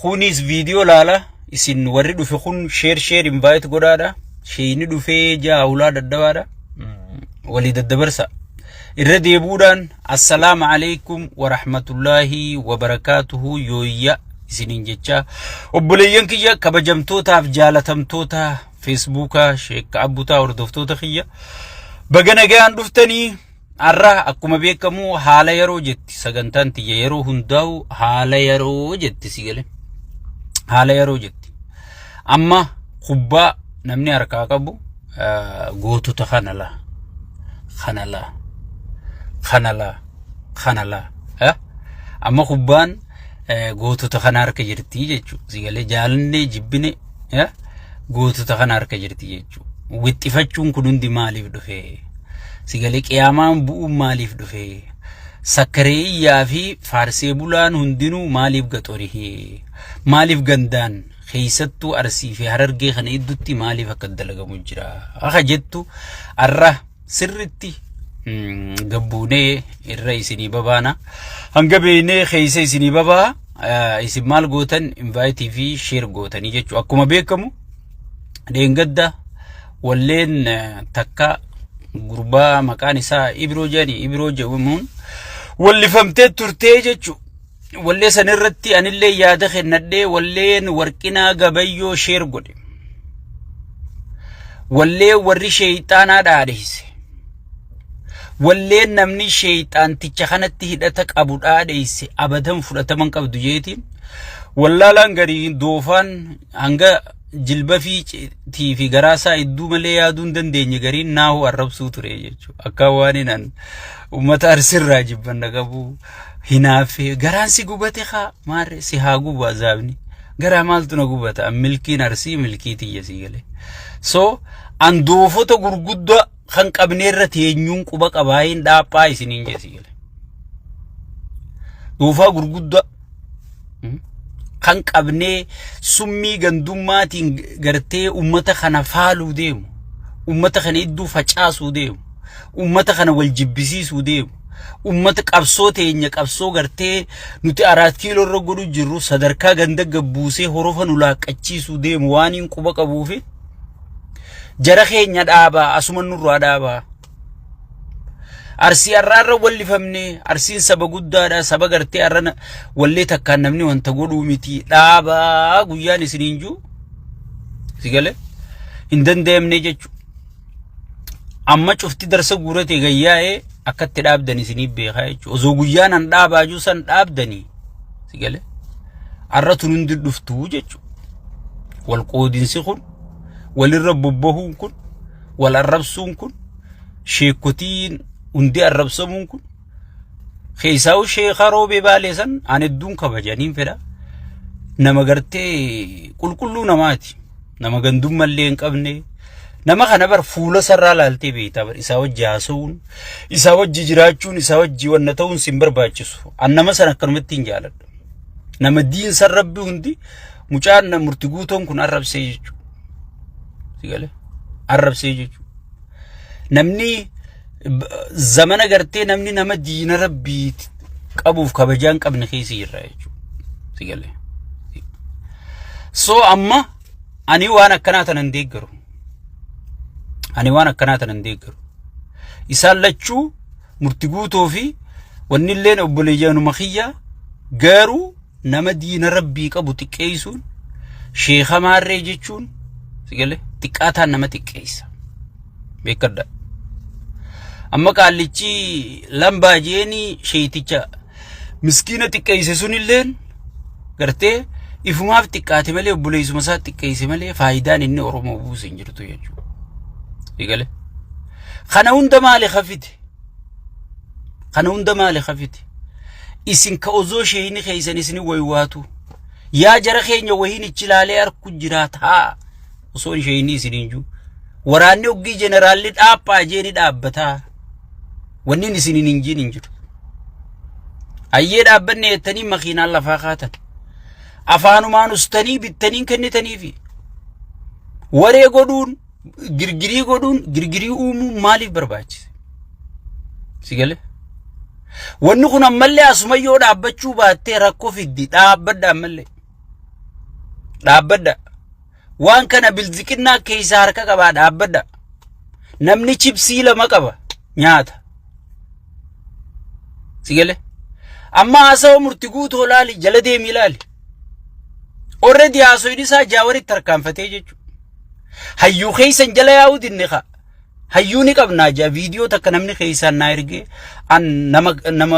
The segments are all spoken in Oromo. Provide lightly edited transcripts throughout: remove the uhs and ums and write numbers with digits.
Kunis viidiyoo laala isin warri dhufe kun share share invite godhaadha. Sheeyni dhufee ja'a hulaa daddabaadha. Walii daddabarsa. Irra deebuudhaan assalaamu alaikum warahmatullaahi wabarakaatuhu yooyya isiniin jechaa obboleeyyan kiyya kabajamtootaaf jaalatamtoota feesbuukaa sheekka abbutaa hordoftoota kiyya baga nagaan dhuftanii. Har'a akkuma beekamu haala yeroo jetti sagantaan tiyya yeroo hundaa'u haala yeroo jetti si gale. Haala yeroo jetti. Amma kubbaa namni harkaa qabu gootota kana laa. Kana laa. Kana laa. Kana laa. Amma kubbaan gootota kana harka jirti jechuudha. Si galee jaalannee jibbine gootota kana harka jirti jechuudha. Wixxifachuun kun hundi maaliif dhufe? Si galee qiyaamaan bu'uun maaliif dhufe? Sakkaree iyyaa fi faarsee bulaan hundinuu maaliif gaxorihee? Maaliif gandaan keessattuu Arsii fi Harargee kana iddutti maaliif akka dalagamu jira? Akka jettu har'a sirritti gabbuunee irra isinii babaana. Hanga beeynee keessa isinii babaa isin maal gootan invaayitii fi sheer gootanii jechuudha. Akkuma beekamu dheengadda walleen takka gurbaa maqaan isaa Ibroo jedhani Ibroo jedhamuun wallifamtee turtee jechuudha. Wallee san irratti anillee yaada kennadhee walleen warqinaa gabayyoo sheer godhe. Wallee warri sheeyxaanaa dhaadheesse. Walleen namni sheeyxaanticha kanatti hidhata qabu dhaadheesse abadan fudhataman qabdu jeetiin. Wallaalaan garii doofaan hanga jilba fi tii fi garaa isaa idduu malee yaaduu hin dandeenye gariin naahu arrabsuu ture jechuudha. Akka waan hinan uummata arsirraa jibbanna qabu hinaaffee garaan si gubate haa maarree si haa gubu azaabni. Garaa maaltu na gubata an milkiin arsii milkii tiyya sii galee. So an doofota gurguddaa kan qabneerra teenyuun quba qabaayin dhaaphaa isiniin jee sii galee. Doofaa gurguddaa kan qabnee summii gandummaatiin gartee ummata kana faaluu deemu, ummata kana idduu facaasuu deemu, ummata kana wal jibbisiisuu deemu, ummata qabsoo teenya qabsoo gartee nuti araat kiiloo irra godhu jirru sadarkaa ganda gabbuusee horofa nu laaqqachiisuu deemu waan hin quba qabuufi jara keenya dhaabaa asuma nurraa dhaabaa. Arsii har'aa irra wallifamne arsiin saba guddaadha saba gartee har'a wallee takkaan namni wanta godhuu miti dhaabaa guyyaan isiniin jiru si galee hin danda'amne jechuudha. Amma cufti darsa guurate gayyaa'ee akkatti dhaabdan isiniif beekaa jechuudha. Osoo guyyaan an dhaabaa jiru san dhaabdanii si galee har'a tun hundi dhuftuu jechuudha. Wal qoodinsi kun walirra bobbahuun kun wal arrabsuun kun sheekotiin hundi arrabsamuun kun keessaa'u sheekaa roobee baalee san an hedduun kabajaniin fedha. Nama gartee qulqulluu namaati. Nama gandummallee hin qabne. Nama kana bar fuula sarraa laaltee beektaa bar isaa wajji haasa'uun isaa wajji jiraachuun isaa wajji wanna ta'uun sin barbaachisu. An nama sana akkanumatti hin jaaladhu. Nama diinsan rabbi hundi mucaan murti guutoon kun arrabsee jechuudha. Si galee? Arrabsee jechuudha. Namni zamana gartee namni nama diina rabbii qabuuf kabajaa hin qabne keessa jirra jechuudha. Si galee? So amma ani waan akkanaa tana hin deeggaru. Ani waan akkanaa tana hin deeggaru. Isaan lachuu murti guutoo fi wanni illeen obboleeyyanuma kiyya garuu nama diina rabbii qabu xiqqeessuun sheeka maarree jechuun si galee xiqqaataan nama xiqqeessa. Beekadha. Amma qaallichi lambaa jeeni sheeyticha miskiina xiqqeesse sunilleen gartee ifumaaf xiqqaate malee obboleessuma isaa xiqqeesse malee faayidaan inni Oromoo buuse hin jirtu jechuudha. Si galee. Kana hunda maali kafite? Kana hunda maali kafite? Isin ka osoo sheeyni keessan isin waywaatu. Yaa jara keenya wahiin ichi ilaalee arku jira taa. Osoo sheeyni isin hin jiru. Waraanni oggii jeneraalli dhaaphaa jeeni dhaabbataa. Wanni isin hin jiin hin jiru. Ayyee dhaabbanne jettanii makiinaan lafaa kaatan. Afaanumaan ustanii bittanii kennitaniifi. Waree godhuun girgirii godhuun girgirii uumuun maaliif barbaachise? Si galee? Wanni kun ammallee asuma yoo dhaabbachuu baattee rakkoo fiddi dhaabbadha ammallee. Dhaabbadha. Waan kana bilziqinnaa keessaa harka qabaa dhaabbadha. Namni chipsii lama qaba nyaata. Si galee? Amma haasawa murti guutoo laali jala deemi ilaali. Already haasoyni isaa jaawaritti tarkaanfatee jechuudha. Hayyuu keessan jala yaa'uu dinne kaa. Hayyuu ni qabnaa jaa viidiyoo takka namni keessaan naa ergee an nama nama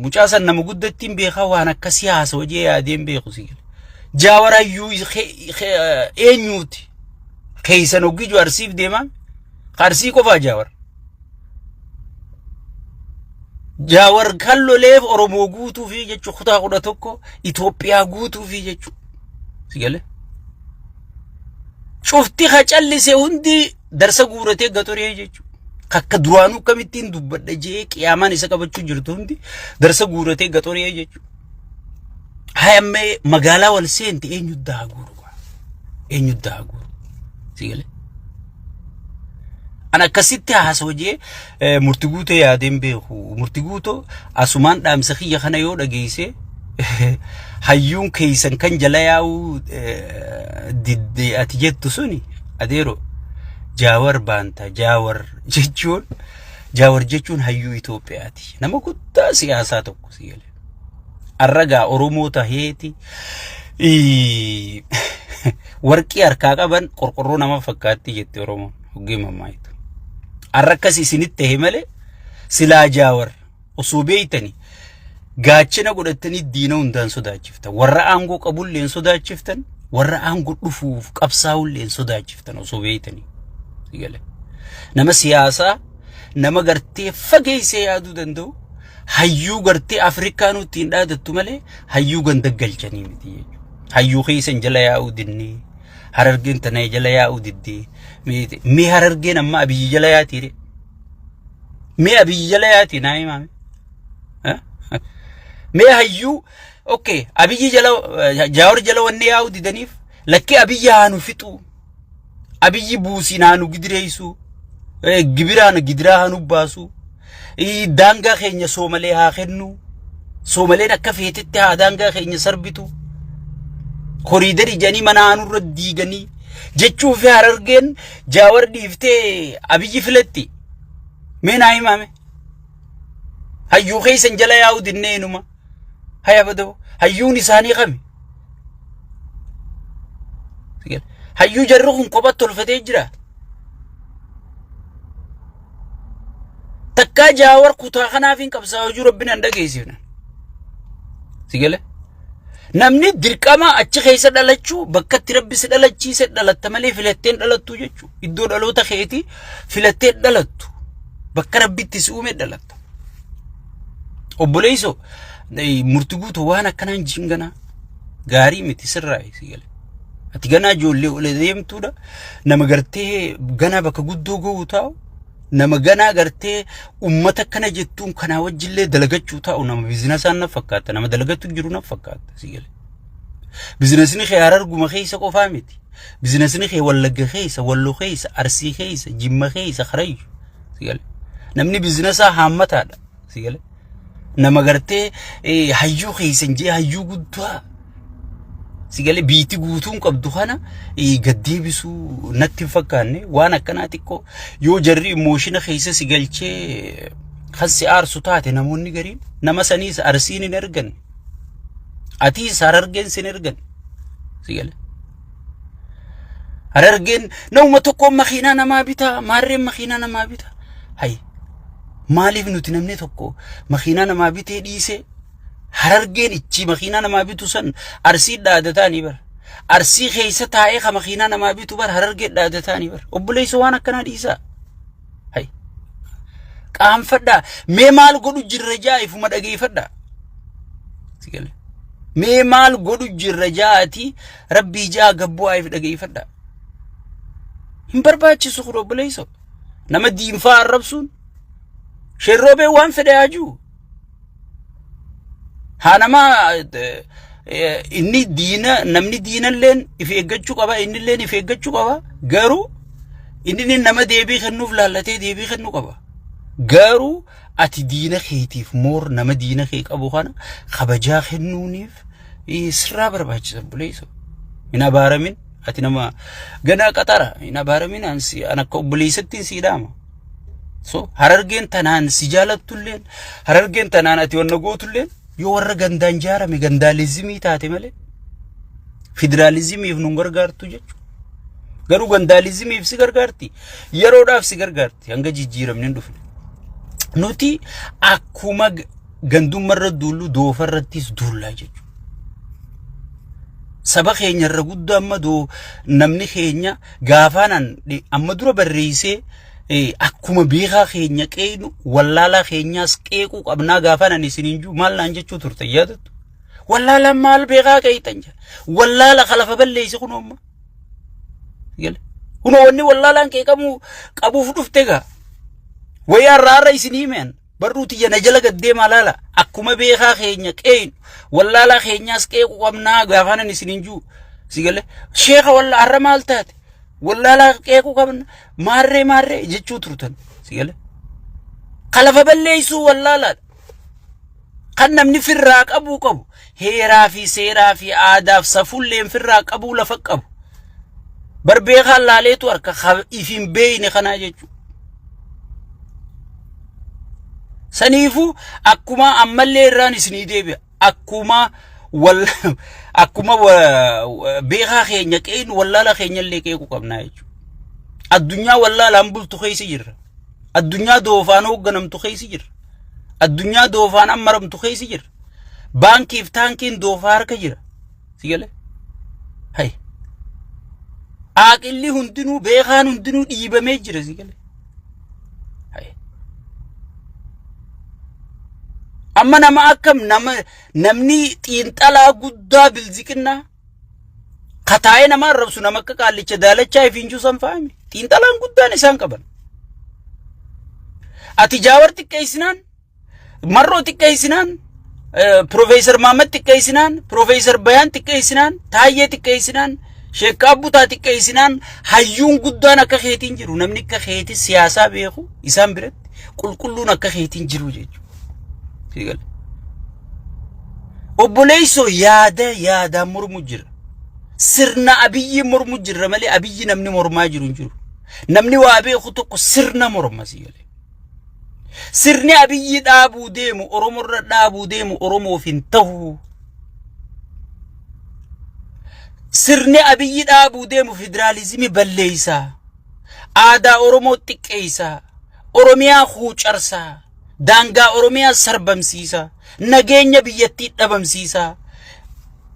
mucaa san nama guddattiin beekaa waan akkasii haasawa jee yaadeen beeku si gala. Jaawar hayyuu eenyuuti? Keessan hoggiju arsiif deemaa? Arsii qofaa jaawar. Jaawar kan loleef Oromoo guutuufi jechuun kutaa 11 Itoophiyaa guutuufi jechuudha. Si galee? Cufti ka callise hundi darsa guuratee gaxoree jechuudha. Akka duraanuu akkamittiin dubbadha jee qiyaamaan isa qabachuu jirtu hundi darsa guuratee gaxoree jechuudha. Haa ammee magaalaa wal seente eenyu daa guuru? Eenyu daa guuru? Si galee? An akkasitti haasawa jee murti guutoo yaadeen beeku. Murti guutoo asumaan dhaamsa kiyya kana yoo dhageesse hayyuun keessan kan jala yaa'uu didde ati jettu suni adeero jaawar baanta jaawar jechuun jaawar jechuun hayyuu Itoophiyaati. Nama guddaa siyaasaa tokko si galee. Arragaa Oromoo taheeti warqii harkaa qaban qorqorroo nama fakkaatti jetti Oromoon hoggee mammaayitu. Arra akkas isinitti tahe malee silaa jaawar osoo beeytani gaachana godhattanii diina hundaan sodaachiftan. Warra aangoo qabullee hin sodaachiftan, warra aangoo dhufuuf qabsaa'ullee hin sodaachiftan osoo beeytanii. Sigale. Nama siyaasaa nama gartee fageessee yaaduu danda'u hayyuu gartee Afrikaanuu ittiin dhaadattu malee hayyuu ganda galchanii miti jechuudha. Hayyuu keessan jala yaa'uu dinnee harargeen tana jala yaa'uu diddee mee harargeen amma abiyyi jala yaatii ree? Mee abiyyi jala yaatii naa himaa mee? Mee hayyuu okay abiyyi jala jaawar jala wanni yaa'uu didaniif lakkee abiyyi haa nu fixuu Abiyyi buusiin haa nu gidireessu, gibiraan gidiraa haa nu baasu, daangaa keenya soomalee haa kennu, soomaleen akka feetetti haa daangaa keenya sarbitu, koriidarii jedhanii mana haa nurra diiganii jechuu fi harargeen jaawar dhiiftee abiyyi filatti. Mee naa himaame. Hayyuu keessan jala yaa'uu dinnee inuma. Haya badoo hayyuun isaanii kami? Hayyuu jarri kun kophatti tolfatee jira. Takkaa jaawar kutaa kanaaf hin qabsaa'u jiru rabbi nan dhageessifna. Si gale? Namni dirqama achi keessa dhalachuu bakka itti rabbi si dhalachiise dhalatta malee filattee hin dhalattu jechuudha. Iddoo dhaloota keetii filattee hin dhalattu. Bakka rabbi itti si uume dhalatta. Obboleessoo murti guutuu waan akkanaan jiin ganaa gaarii miti sirraa si gale. Ati ganaa ijoollee ol deemtuudha. Nama gartee ganaa bakka guddoo ga'uu taa'u. Nama ganaa gartee ummata akkana jettuun kanaa wajjillee dalagachuu taa'u nama biizinasaan na fakkaata. Nama dalagatu jiru na fakkaata si gale. Biizinasni kee hararguma keessa qofaa miti. Biizinasni kee Wallagga keessa, Wallo keessa, Arsii keessa, Jimma keessa, Karayyu. Si gale. Namni biizinasaa haammataadha. Si gale. Nama gartee hayyuu keessan jee hayyuu guddaa si galee biitti guutuun qabdu kana gad deebisuu natti hin fakkaanne waan akkanaa xiqqoo yoo jarri imooshina keessa si galchee kan si aarsu taate namoonni gariin nama saniis arsiin hin ergan atiis harargeen sin ergan si galee. Harargeen namuma tokkoon makiinaa namaa bitaa maarreen makiinaa namaa bitaa hay maaliif nuti namni tokko makiinaa namaa bitee dhiisee harargeen ichi makiinaa namaa bitu san arsii dhaadataanii bara arsii keessa taa'ee ka makiinaa namaa bitu bara harargee dhaadataanii bara obboleessa waan akkanaa dhiisaa hay qaanfadhaa mee maal godhu jirra jaa ifuma dhageeffadhaa si galee mee maal godhu jirra jaati rabbii jaa gabbuu if dhageeffadhaa hin barbaachisu kun obboleessa nama diinfaa arrabsuun sherroobee waan fedhe haa jiru haa nama inni diina namni diinalleen if eeggachuu qaba innilleen if eeggachuu qaba garuu inni nama deebii kennuuf laallatee deebii kennuu qaba garuu ati diina keetiif moor nama diina kee qabu kana kabajaa kennuuniif sirraa barbaachisa obboleessa. Hin abaaramin ati nama ganaa qaxara hin abaaramin an si an akka obboleessattiin sii dhaama. So Harargeen tanaan si jaalattulleen Harargeen tanaan ati wanna gootulleen yoo warra gandaan jaarame gandaalizimii taate malee federaalizimiif nun gargaartu jechuudha. Garuu gandaalizimiif si gargaarti yeroodhaaf si gargaarti hanga jijjiiramni hin dhufne. Nuti akkuma gandummarra duullu doofarrattis duullaa jechuudha. Saba keenya irra guddaa amma doo namni keenya gaafaan an amma dura barreessee akkuma beekaa keenya qeeynu wallaalaa keenyaas qeequu qabnaa gaafaan ani isiniin jiru maal naan jechuu turte yaadattu. Wallaalaan maal beekaa qeeyxan jira. Wallaala kalafa balleessi kunoo amma. Kunoo wanni wallaalaan qeeqamuu qabuuf dhufte gaa. Wayyaa irraa har'a isin himeen. Barruu tiyya na jala gad deemaa laala. Akkuma beekaa keenya qeeynu wallaalaa keenyaas qeequu qabnaa gaafaan ani isiniin jiru. Si galee sheeka walla har'a maal taate wallaalaa qeequu qabna maarree maarree jechuu turtan. Si galee kalafa balleessuu wallaalaadha. Kan namni firraa qabuu qabu heeraa fi seeraa fi aadaaf safulleen firraa qabuu lafa qabu. Bar beekaan laaleetu harka if hin beeyne kanaa jechuudha. Saniifuu akkuma ammallee irraan isinii deebi'a. Akkuma wal akkuma beekaa keenya qeeynu wallaala keenya illee qeequu qabnaa jechuudha. Addunyaa wallaalaan bultu keessa jirra. Addunyaa doofaan hoogganamtu keessa jirra. Addunyaa doofaan ammaramtu keessa jirra. Baankiif taankiin doofaa harka jira. Si galee? Hay. Aaqilli hundinuu beekaan hundinuu dhiibamee jira si galee? Hay. Amma nama akkam nama namni xiinxalaa guddaa bilziqinnaa kataa'ee nama arrabsu nama akka qaallicha daalachaa ifiinjuu san fa'ame xiinxalaan guddaan isaan qaban. Ati jaawar xiqqeessinaan Marroo xiqqeessinaan, Piroofeesar Mahammad xiqqeessinaan, Piroofeesar Bayaan xiqqeessinaan, Taayyee xiqqeessinaan, Sheekkaa Butaa xiqqeessinaan hayyuun guddaan akka keetiin jiru namni akka keetii siyaasaa beeku isaan biratti qulqulluun akka keetiin jiru jechuudha. Obboleessoo yaada yaadaan mormu jira. Sirna Abiyyi mormu jirra malee Abiyyi namni mormaa jiru hin jiru. Namni waa beeku tokko sirna morma si galee. Sirni Abiyyi dhaabuu deemu Oromorra dhaabuu deemu Oromoof hin tahu. Sirni Abiyyi dhaabuu deemu federaalizimii balleeysa. Aadaa Oromoo xiqqeeysa. Oromiyaa huucarsa. Daangaa Oromiyaa sarbamsiisa. Nageenya biyyattii dhabamsiisa.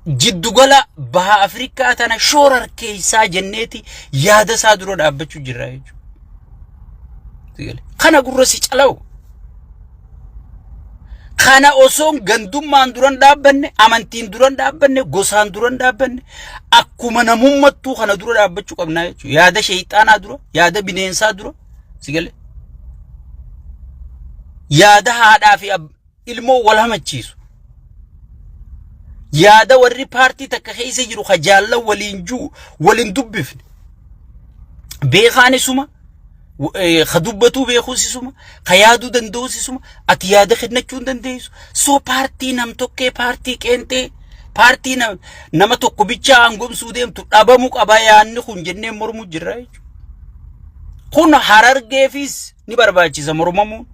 Jiddugala baha Afrikaa tana shoorarkeessaa jenneeti yaada isaa dura dhaabbachuu jirra jechuudha. Kana gurra si calawu. Kana osoon gandummaan duran dhaabbanne, amantiin duran dhaabbanne, gosaan duran dhaabbanne, akkuma namummattuu kana dura dhaabbachuu qabnaa jechuudha. Yaada sheeyxaanaa dura, yaada bineensaa dura, si galee. Yaada haadhaa fi ilmoo wal hamachiisu. Yaada warri paartii takka keessa jiru ka jaallan waliin jiru waliin dubbifne. Beekaan isuma, ka dubbatuu beekuus isuma, ka yaaduu danda'us isuma, ati yaada kennachuu hin dandeessu. So paartii nam tokkee, paartii qeenxee, paartii nama tokko bichaa aangomsuu deemtu dhabamuu qaba yaadni kun jennee mormuu jirra jechuudha. Kun Harargeefis ni barbaachisa mormamuun.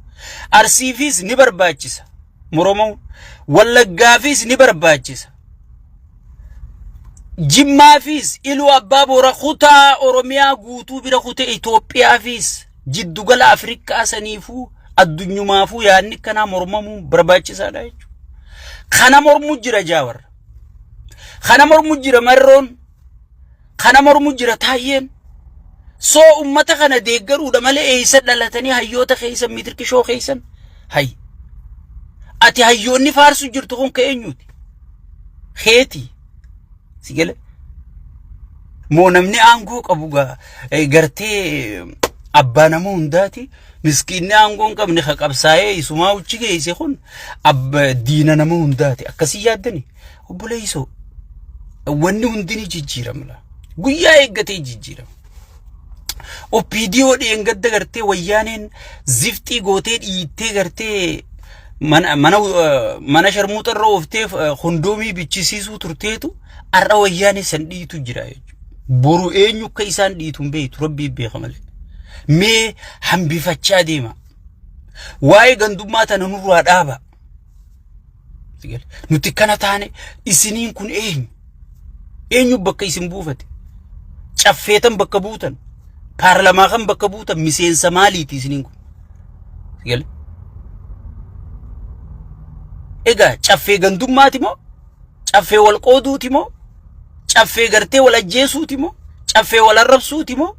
Arsiifis ni barbaachisa mormamuun. Wallaggaafis ni barbaachisa. Jimmaafis Iluu Abbaa Boora kutaa Oromiyaa guutuu bira kutee Itoophiyaafis jiddugala Afrikaa saniifuu addunyumaafuu yaadni kanaa mormamuun barbaachisaadha jechuudha. Kana mormuu jira Jaawar. Kana mormuu jira Marroon. Kana mormu jira Taayyeen. Soo ummata kana deeggaruudha malee eessa dhalatanii hayyoota keessan mitirkishoo keessan hay. Ati hayyoonni faarsu jirtu kun ka eenyuti? Keeti. Si gale? Moo namni aangoo qabu gaa gartee abbaa nama hundaati. Miskiinni aangoo hin qabne ka qabsaa'ee isumaa uchi geesse kun diina nama hundaati. Akkasii yaaddani? Obboleessoo wanni hundi ni jijjiirama laa. Guyyaa eeggatee jijjiirama. OPDO dheengadda gartee wayyaaneen zifxii gootee dhiittee gartee Mana mana mana sharmuuxa irra ooftee kondoomii bichisiisuu turteetu har'a wayyaanee san dhiitu jira jechuudha. Boru eenyu akka isaan dhiitu hin beektu rabbii beeka malee. Mee hambifachaa deema. Waa'ee gandummaa tana nurraa dhaaba. Nuti kana taane isiniin kun eenyu? Eenyu bakka isin buufate? Caffeetan bakka buutan? Paarlamaa kan bakka buutan miseensa maaliiti isiniin kun? Egaa caffee gandummaati moo? Caffee wal qooduuti moo? Caffee gartee wal ajjeesuuti moo? Caffee wal arrabsuuti moo?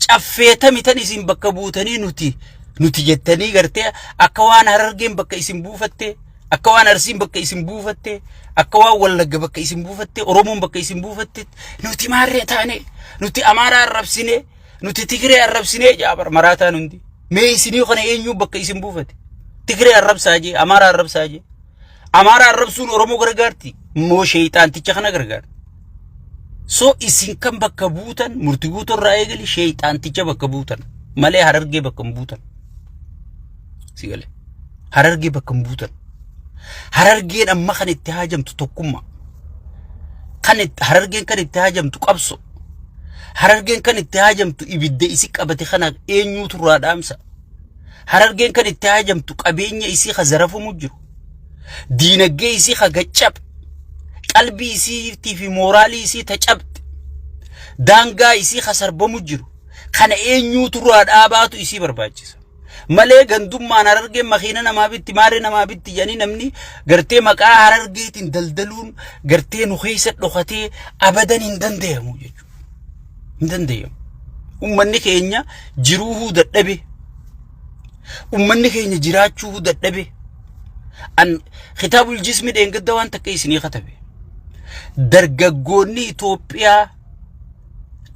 Caffee tami tan isin bakka buutanii nuti nuti jettanii gartee akka waan harargeen bakka isin buufattee akka waan arsiin bakka isin buufattee akka waan wallagga bakka isin buufattee oromoon bakka isin buufatte nuti maarree taane nuti amaaraa arrabsine nuti tigiree arrabsinee jaabar maraataan hundi mee isinii kana eenyuu bakka isin buufate tigiree arrabsaa jee amaaraa arrabsaa jee Amaaraa arrabsuun Oromoo gargaarti moo sheeyxaanticha kana gargaarti? So isin kan bakka buutan murti guutuu irraa eegali sheeyxaanticha bakka buutan malee harargee bakka hin buutan. Si galee harargee bakka hin buutan. Harargeen amma kan itti haajamtu tokkummaa. Kan itti harargeen kan itti haajamtu qabso. Harargeen kan itti haajamtu ibidda isi qabate kana eenyuutu irraa dhaamsa. Harargeen kan itti haajamtu qabeenya isii ka zarafamu jiru. Diinagdee isii ka gaccabe. Qalbii isiitii fi mooraalii isii ta cabxe. Daangaa isii ka sarbamu jiru. Kana eenyuutu irraa dhaabaatu isii barbaachisa. Malee gandummaan harargeen makiina namaa bitti maarree namaa bitti jedhanii namni gartee maqaa harargeetiin daldaluun gartee nu keessa dhokatee abadan hin danda'amu jechuudha. Hin danda'amu. Uummanni keenya jiruuhuu dadhabe. Uummanni keenya jiraachuuhuu dadhabe. An kitaabul jismi dheengadda waan takka isinii katabe. Dargaggoonni Itoophiyaa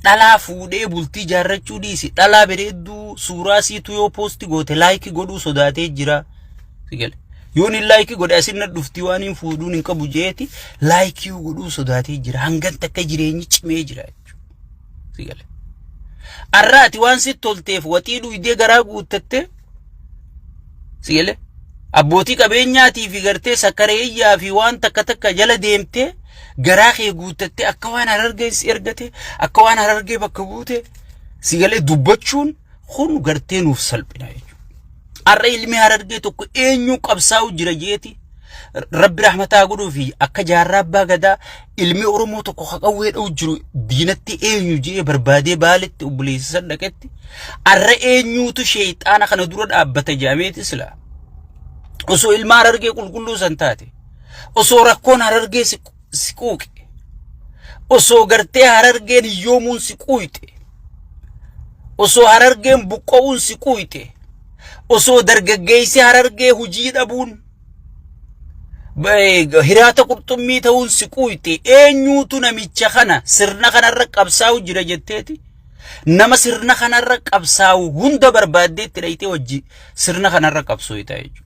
dhalaa fuudhee bultii jaarrachuu dhiisi. Dhalaa bareedduu suuraa siitu yoo poosti goote like godhuu sodaatee jira. Si gale. Yoon hin like godhe asin na dhufti waan hin fuudhuun hin qabu jeeti like godhuu sodaatee jira. Hangan takka jireenyi cimee jira jechuudha. Si gale. Arra ati waan sitti tolteef waxii dhuydee garaa guuttattee si gale. Abbootii qabeenyaatii fi gartee sakkareeyyaa fi waan takka takka jala deemtee garaa kee guuttattee akka waan harargee si ergate akka waan harargee bakka buute si galee dubbachuun kun gartee nuuf salphina jechuudha. Har'a ilmi harargee tokko eenyuu qabsaa'u jira jeeti rabbi rahmataa godhuu fi akka jaarraa abbaa gadaa ilmi Oromoo tokko haqawwee dha'u jiru diinatti eenyu jee barbaadee baaletti obboleessa san dhaqetti har'a eenyuutu sheeyxaana kana dura dhaabbata jedhameeti sila osoo ilma harargee qulqulluu san taate osoo rakkoon harargee si si quuqe osoo gartee harargeen hiyyoomuun si quuyxe osoo harargeen buqqa'uun si quuyxe osoo dargaggeessi harargee hujii dhabuun hiraata qurxummii ta'uun si quuyxe eenyuutu namicha kana sirna kanarra qabsaa'u jira jetteeti nama sirna kanarra qabsaa'u hunda barbaaddeetti dhayxee wajji sirna kanarra qabsooyta jechuudha.